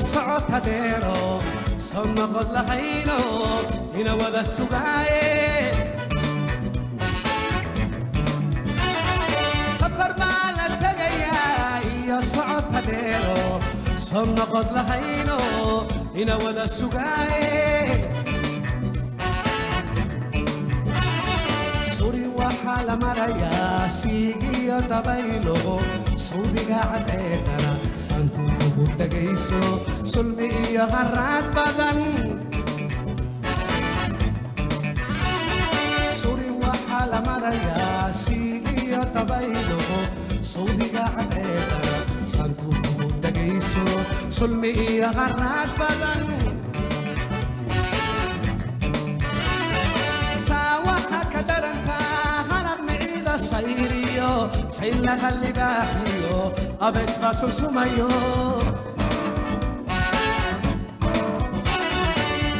Socota dheero soo noqod lahayno ina wada sugaaye. Safar baa la tegayaa iyo socota dheero soo noqod lahayno ina wada sugaaye. Suri waxaa la marayaa siigiyo dabaylo sawdiga cadceedana saantu kugu dhagayso sulmi iyo haraad badan. Suri waxaa la marayaa siigiyo dabaylo sawdiga cadceedana saantu kugu dhagayso sulmi iyo haraad badan. Saa waxaa ka darantaa halaq miciida sayriyo saylaha libaaxiyo abees baa sumsumayo.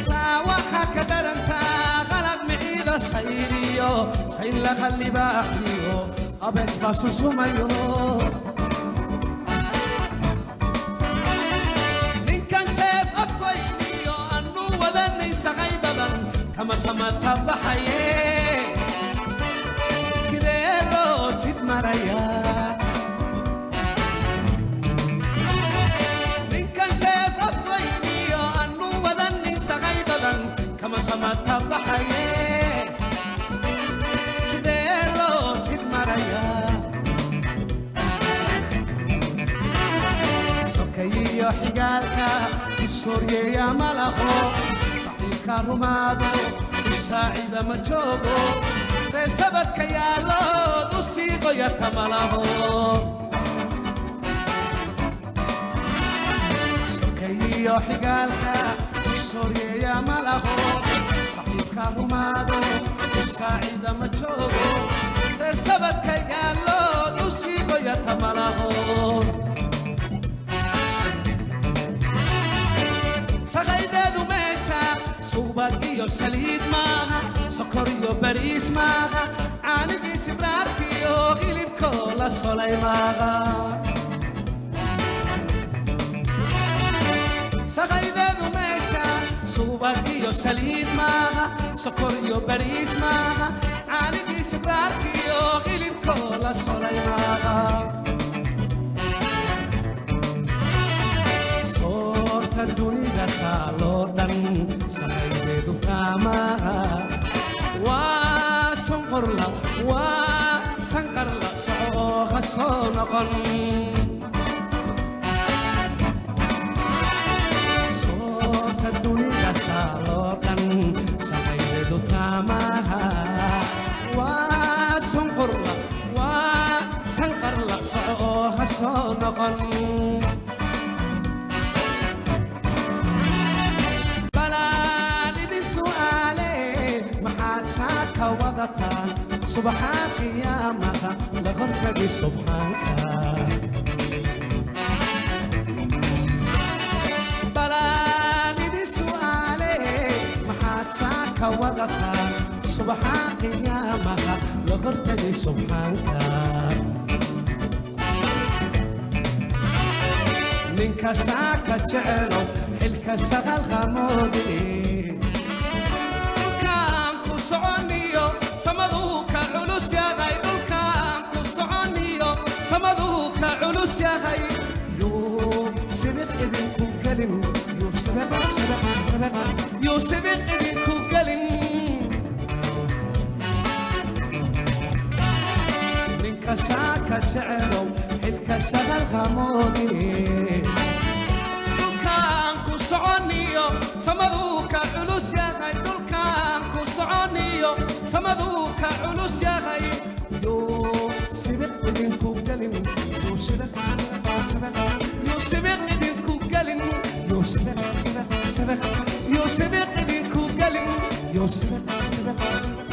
Saa waxaa ka darantaa halaq miciida sayriyo saylaha libaaxiyo abees baa sumsumayo. Ninkan seef afweyniyo anu wadanay saqay badan kama samata baxaye, sidee loo jid marayaa? Ninkan seef afweyniyo anu wadanin saqay badan kama samata baxaye, sidee loo jid marayaa? Sokayiyo xigaalka u sooryeeya ma laho, saxiibka rumaado u saacida ma joogo, reer sabadka yaallood u sii qoyata ma laho. Sokayiyo xigaalka u sooryeeya ma laho, saxiibka rumaado u saacida ma joogo, reer sabadka yaallood u sii qoyata ma laho. Saqaydeedu meesha subag iyo saliid maaha, sokor iyo bariis maaha, caanigii sibraarkiyo hilibkoo la solay maaha. Saqaydeedu meesha subag iyo saliid maaha, sokor iyo bariis maaha, caanigii sibraarkiyo hilibkoo la solay maaha. Soorta dunida taaloo dhan sahaydeedu taamaha waa sonqorla waa sanqarla soco ha soo noqon. Soorta dunida taaloo dhan sahaydeedu taamaha waa sonqorla waa sanqarla soco ha soo noqon. Balaan idin su'aale, maxaad saaka wadataan subaxa qiyaamaha la hortagi subxaanka? Balaan idin su'aale, maxaad saaka wadataan subaxa qiyaamaha la hortagi subxaanka? Ninka saaka jecelow xilka saqal qamoodine, dhulkaan ku soconiyo samaduu ka culus yahay, dhulkaan ku soconiyo samaduu ka culus yahay, yuu sibiq idinku gelin, yuu sibiq sibiq sibiq yuu sibiq idinku gelin. Ninka saaka jecelow xilka saqal qamoodine, dhulkaan ku soconiyo samaduu ka culus yahay, dhulkaan ku soconiyo samaduu ka culus yahay, yuu sibiq idinku gelin, yuu sibiq sibiq yuu sibiq idinku gelin, yuu sibiq sibiq sibiq yuu sibiq idinku gelin, yuu sibiq sibiq sibiq.